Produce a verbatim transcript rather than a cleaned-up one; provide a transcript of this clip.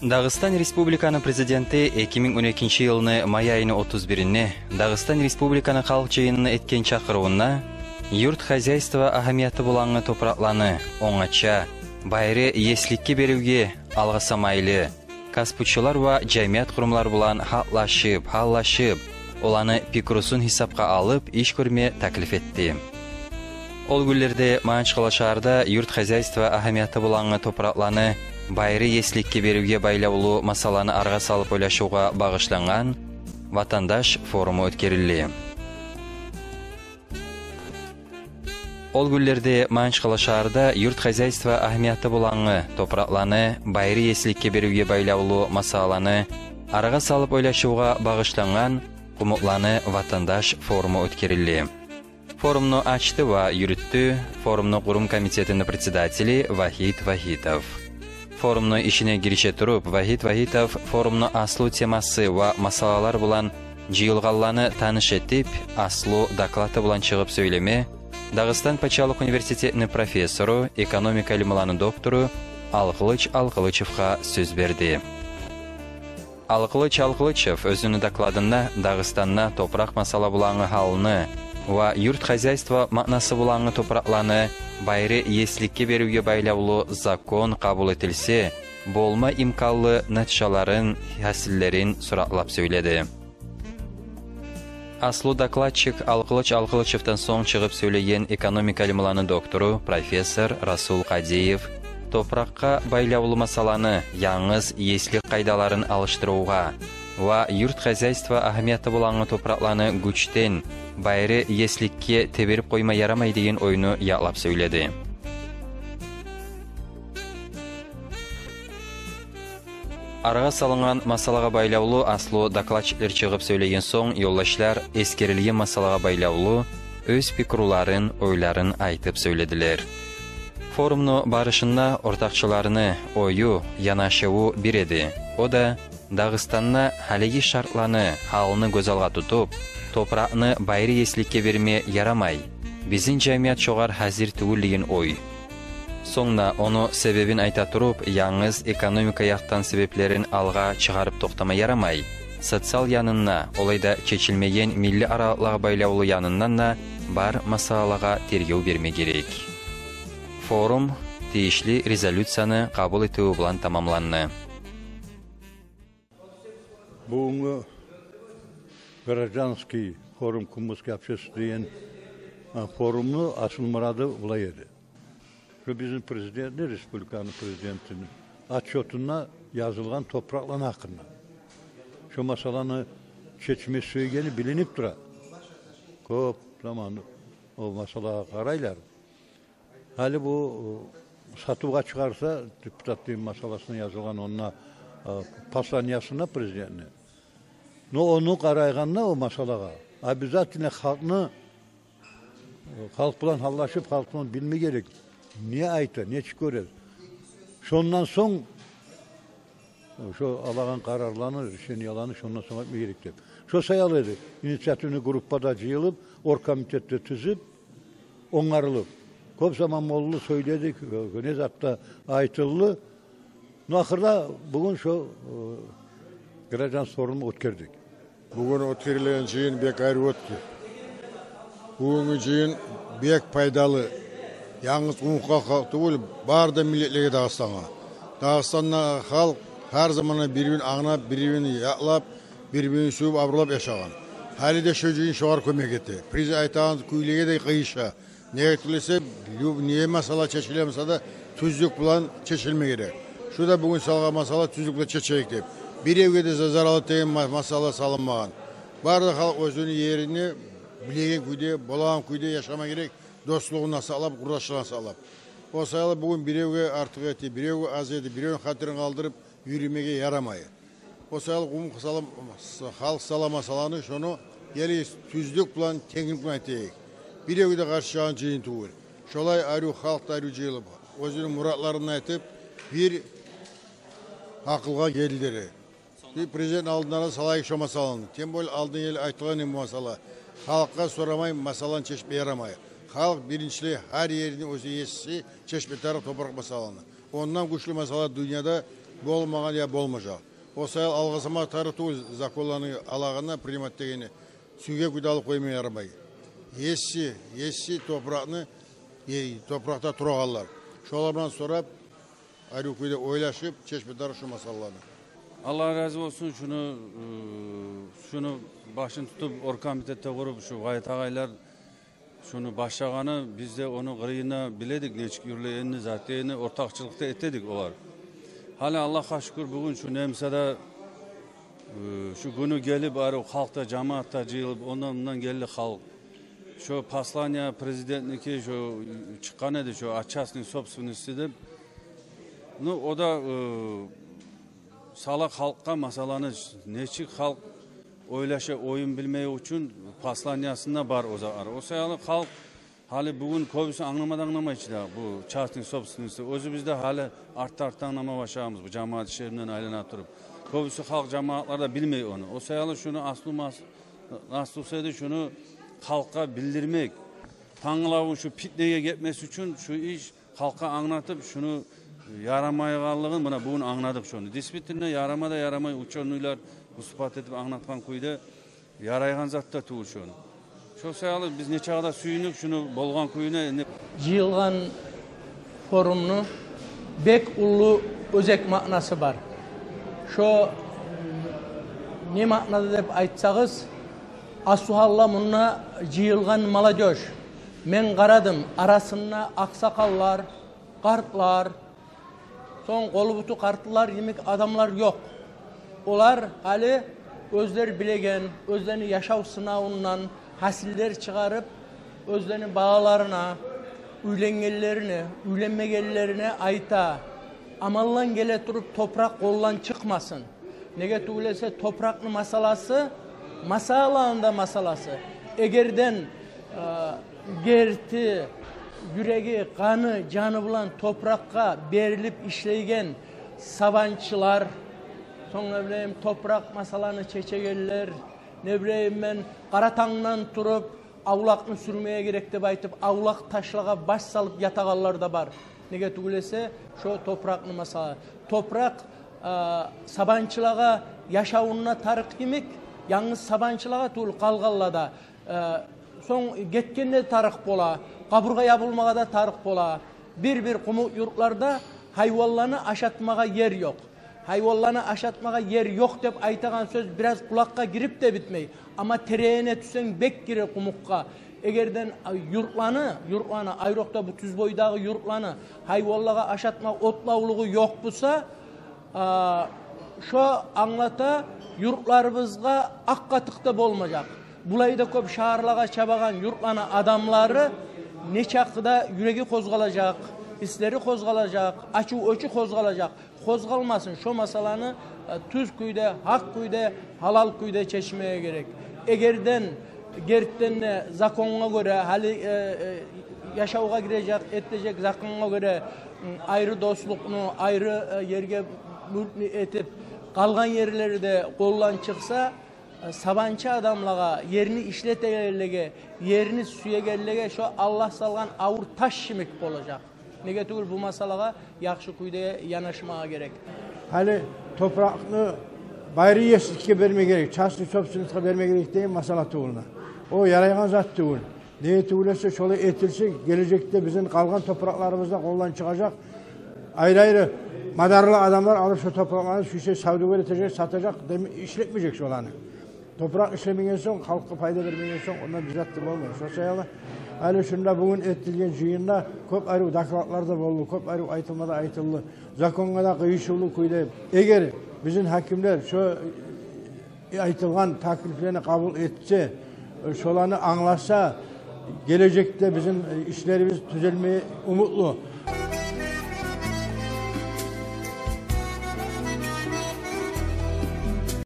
Дагъыстан Республиканы Президенти эки минг он экинчи йылны май айыны отуз биринде Дагъыстан Республиканы Халкъ Жыйынына этген чакъырывунда юрт хозяйство агьамияты булангъы топуракъланы онгача, байры есликге беривге алгъасамайлы касбучулар ва жамият къурумлар булан гьакълашып, гьаллашып, оланы пикрусун гьисапгъа алып, иш гёрме таклиф этди. Ол гюнлерде Магьачкъала шагьарда юрт хозяйство агьамияты булангъы топуракъланы байры есликге беривге байлавлу масъаланы арагъа салып ойлашывгъа багъышлангъан ватандаш форуму оьтгерилди. Ол гюнлерде Магьачкъала шагьарда юрт хозяйство агьамияты булангъы топуракъланы байры есликге беривге байлавлу масъаланы арагъа салып ойлашывгъа багъышлангъан къумукъланы ватандаш форуму оьтгерилди. Форумну ачды ва юрютдю форумну къурум комитетини председатели Вагьит Вагьитов. Форумну ишине гирише туруп, Вагьит Вагьитов форумну аслу темасы ва масъалалар булан жыйылгъанланы таныш этип, аслу доклады булан чыгъып сёйлеме Дагъыстан пачалыкъ университетини профессору, экономика илмуланы доктору Алкълыч Алкълычевге сёз берди. Алкълыч Алкълычев оьзюню докладында Дагъыстанда топуракъ масъала булангъы гьалны ва юрт хозяйство маънасы булангъы топуракъланы байры есликге беривге байлавлу закон къабул этилсе, болма имканлы натижаларын, гьасиллерин суратлап сёйледи. Аслу докладчик Алкълыч Алкълычевден сонг чыгъып сёйлеген экономика илмуланы доктору, профессор Расул Къадиев топуракъгъа байлавлу масъаланы янгыз еслик къайдаларын алышдырывгъа ва юрт хозяйство агьамияты булангъы топуракъланы гючден байры есликге теберип къойма ярамай деген ойну якълап сёйледи. Арагъа салынгъан масъалагъа байлавлу аслу докладчиклер чыгъып сёйлеген сонг, ёлдашлар эсгерилген масъалагъа байлавлу оьз пикруларын, ойларын айтып сёйледилер. Форумну барышында ортакъчыланы ою, янашыву бир эди. О да Дагъыстанда гьалиги шартланы, гьалны гёз алгъа тутуп, топуракъны байры есликге берме ярамай, бизин жамият шогъар гьазир тюгюл деген ой. Сонг да ону себебин айта туруп, янгыз экономика якъдан себеплерин алгъа чыгъарып токътама ярамай. Социал янында, олай да чечилмеген милли аралыкълагъа байлавлу янындан да бар масъалагъа тергев берме герек. Форум тийишли резолюцияны къабул этивю булан тамамланды. Бугюнгю гражданский форум кумыкский общество деген, а, форумну асыл мурады булай эди. Шу бизин президентни, республиканы президентини отчётунда язылгъан топуракъланы гьакъында. Шу масъаланы чечме сюегени билинип тура. Кёп заман о масъалагъа къарайлар. Гьали бу, э, сатывгъа чыгъарса, депутатны масъаласына язылгъан онда, э, посланиясына президентни. Но ону къарайгъанда о масъалагъа, обязательно халкъны, э, халкъ булан гьаллашып, халкъ булан билме герек. Не айта, нечик гёре. Шондан сонг шо алагъан къарарланы, решенияланы шондан сонг этме герек деп. Шо саялы эди, инициативный группа да жыйылып, оргкомитет де тюзюп, онгарылып. Кёп заман болду, сёйледик, э, не зат да айтылды. Но ахырда бугюн шо, э, гражданский форумну оьтгердик. Бугюн оьтгерилген жыйын бек айры оьтдю. Бугюнгю жыйын бек пайдалы. Янгыз къумукъ халкъгъа тюгюл, бары да миллетлеге Дагъыстангъа. Дагъыстанда халкъ гьар заманда бир-бирин англап, бир-бирин якълап, бир-бирин сююп, абурлап яшагъан. Гьали де шо жыйын шогъар кёмек эте. Президент айтагъан кюйлеге де къыйыша. Неге тюгюл эсе, люб-, не масъала чечиле буса да, тюзлюк булан чечилме герек. Шу да бугюн салгъан масъала тюзлюк булан чечейик деп. Биревге де за-, зарал этеген ма-, масъала салынмагъан. Бары да халкъ оьзюню еринде билеген кюйде, болагъан кюйде яшама герек, дослугъун да сакълап, къурдашлыгъын сакълап. О саялы бугюн биревге артыкъ этип, биревге аз этип, биревню хатирин къалдырып юрюмеге ярамай. О саялы къумукъ салам, халкъ салам масъаланы, шону гелигиз тюзлюк булан, тенглик булан этейик. Биревге де къаршы чыгъагъан жыйын тюгюл. Шолай арив халкъ да арив жыйылып, оьзюню муратларын айтып, бир акъылгъа гелдире. Бир президент алдына да салайыкъ шо масъаланы. Тем более алдын гелип айтылгъан эм бу масъала. Халкъгъа сорамай масъаланы чечме ярамай. Халкъ биринчилей гьар ерни оьзю еси чечме тарыкъ топуракъ масъаланы. Ондан гючлю масъала дюньяда болмагъан я болмажакъ. О саялы алгъасама тарыкъ тюгюл законланы алагъанда, принимать этегенде, сюйген кюйде алып къойма ярамай. Еси, еси топуракъны, э, топуракъда турагъанлар. Шолар булан сорап, арив кюйде ойлашып, чечме тарыкъ шу масъалаланы. Аллагь рази болсун, шуну, э, шуну башын тутуп, оргкомитет де къуруп, шу Гъайыт агъайлар шуну башлагъаны, биз де ону къырыйына биледик, нечик юрюлегенин, зат дегенни ортакъчылыкъда этедик олар. Гьали Аллагьгъа шюкюр, бугюн шу Немсада, э, шу гюню гелип, арив халкъ да, жамаат да жыйылып, ондан-мундан гелди халкъ. Шо послание президентники, шо чыкъгъан эди, шо о частной собственности деп. Ну, о да, э, сала халкъгъа масъаланы, нечик халкъ ойлаша, оюн билмеги учун посланиясында бар о затлар. О саялы халкъ гьали бугюн кёбюсю англама да англамай чы да бу частный собственность. Оьзюбюз де гьали артда-артда англама башлагъанбыз, бу жамаат ишлеринден айлана туруп. Кёбюсю халкъ, жамаатлар да билмей ону. О саялы шуну аслу мас-, аслусу эди шуну халкъгъа билдирмек. Тангала гюн шу питнеге гетмес учун шу иш халкъгъа англатып, шуну ярамайгъанлыгъын муна бугюн англадыкъ шону. Действительно, ярама да ярамай, учёныйлар выступать этип англатгъан кюйде ярайгъан зат да тюгюл шону. Шо саялы биз нечакъы да сююндюк шуну болгъан кююне. Энди жыйылгъан форумну бек уллу оьзек маънасы бар. Шо не маънада деп айтсагъыз, асухалла мунда жыйылгъан молодёжь. Мен къарадым, арасында акъсакъаллар, къартлар, сонг къолу-буту къартлар йимик адамлар ёкъ. Олар гьали оьзлер билеген, оьзлени яшав сынавундан гьасиллер чыгъарып, оьзлени балаларына, уьйленгенлерине, уьйленмегенлерине айта: амалдан геле туруп топуракъ къолдан чыкъмасын. Неге тюгюл эсе, топуракъны масъаласы, масъаланы да масъаласы. Эгерден, э, герти юреги, къаны, жаны булан топуракъгъа берилип ишлейген сабанчылар, сонг, не билейим, топуракъ масъаланы чечегенлер, не билейим мен, къара тангдан туруп, авлакъны сюрмеге герек деп айтып, авлакъ ташлагъа баш салып ятагъанлар да бар. Неге тюгюл эсе, шо топуракъны масъала. Топуракъ, э, сабанчылагъа яшавунда тарыкъ йимик, янгыз сабанчылагъа тюгюл, къалгъанлагъа да. Э, сонг гетгенде тарыкъ бола, къабургъа ябулмагъа да тарыкъ бола. Бир-бир къумукъ юртларда гьайванланы ашатмагъа ер ёкъ. Гьайванланы ашатмагъа ер ёкъ деп айтагъан сёз бираз къулакъгъа гирип де битмей, амма теренине тюшсенг, бек гире къумукъгъа. Эгерден, а, юртланы, юртланы, айрокъда бу тюз бойдагъы юртланы гьайванлагъа ашатма отлавлугъу ёкъ буса, а, шо англата, юртларыбызгъа акъ къатыкъ да болмажакъ. Булай да кёп шагьарлагъа чабагъан юртланы адамлары нечакъы да юреги къозгъалажакъ, ислери къозгъалажакъ, ачув-оьчю къозгъалажакъ. Къозгъалмасын, шо масъаланы, э, тюз кюйде, гьакъ кюйде, гьалал кюйде чечмеге герек. Эгерден гертиден де законгъа гёре, гьали, э, э, яшавгъа гирежек, этилежек законгъа гёре, м, айры дослукъну айры, э, ерге мюлкню этип, къалгъан ерлери де къолдан чыкъса, э, сабанчы адамлагъа, ерни ишлетегенлеге, ерни сюегенлеге шо Аллагь салгъан авур таш йимик болажакъ. Неге тюгюл, бу масъалагъа яхшы кюйде янашмагъа герек. Гьали топуракъны байры есиге берме герек, частный собственностгъа берме герек деген масъала тюгюл. О ярайгъан зат тюгюл. Неге тюгюл эсе, шолай этилсе, гележекде бизин къалгъан топуракъларыбыз да къолдан чыгъажакъ. Айры-айры мадарлы адамлар алып шо топуракъланы сюйсе савдюгер этежек, сатажакъ, дем-, ишлетмежек шоланы. Топуракъ ишлемеген сонг, халкъгъа пайда бермеген сонг, ондан бир зат да болмай. Шо саялы гьали шунда бугюн этилген жыйында кёп арив докладлар да болду, кёп арив айтылма да айтылды. Законгъа да къыйышывлу кюйде. Эгер бизин гьакимлер шо айтылгъан таклифлени къабул этсе, шоланы англаса, гележекде бизин ишлерибиз тюзелмеге умутлу.